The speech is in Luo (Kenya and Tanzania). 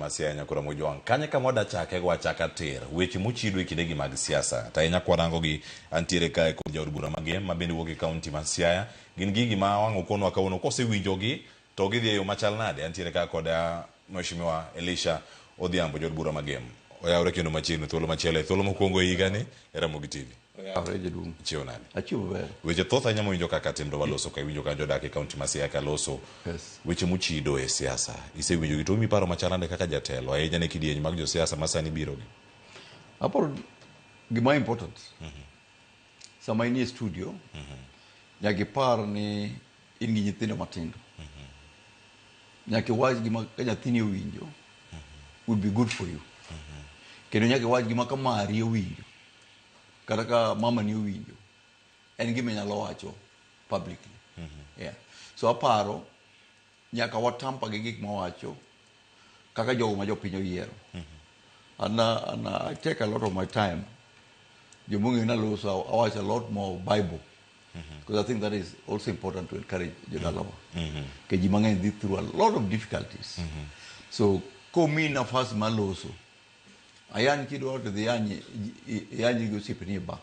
ma Siaya Nyakura Mojwang'. Kanye kama wadachake go achaka tir weche mochido e kindegi mag siasa. To ahinya kwarango gi antiere kae kod jaod bura ma Gem ma bende wuok e kaunti ma Siaya. Gin gigi ma wang' okonwa kawuono kosewinjogi to gidhi e yo machal nade. Antiere ka kod Mheshimiwa Elisha Odhiambo jaod bura ma Gem. Oyawre kendo machiegni thuolo machielo e thuolo mokwongo e higani e Ramogi TV. Oyawre jaduong'. Ichiewo nade? Achiewo maber. Weche thoth ahinya mawinjo kaka timdo waloso ka iwinjo ka jodak e kaunti ma Siaya ka loso. Yes. Weche mochido e siasa. Isewinjogi to omiyi paro machal nade kaka jatelo ahinya ne kidieny mag josiasa ma sani biro gi? Aparo gima important. Sama in e studio, nyaka ipar ni in gi nyithindo matindo. Nyaka iwach gima ka nyathini owinjo would be good for you. Kendo nyaka iwach gima ka mari owinjo kata ka mamani owinjo en gima inyalo wacho publicly. Yeah. So aparo nyaka watampa gi gik mawacho kaka jogo ma jopiny oyiero. And I take a lot of my time. Jomong'eyo naloso awacho a lot more Bible. Because I think that is also important to encourage jodalawa. Ke ji mang'eny dhi through a lot of difficulties. So komiyi nafas mar loso, ayany kidwaro to dhi yany gi osiepeni e bar.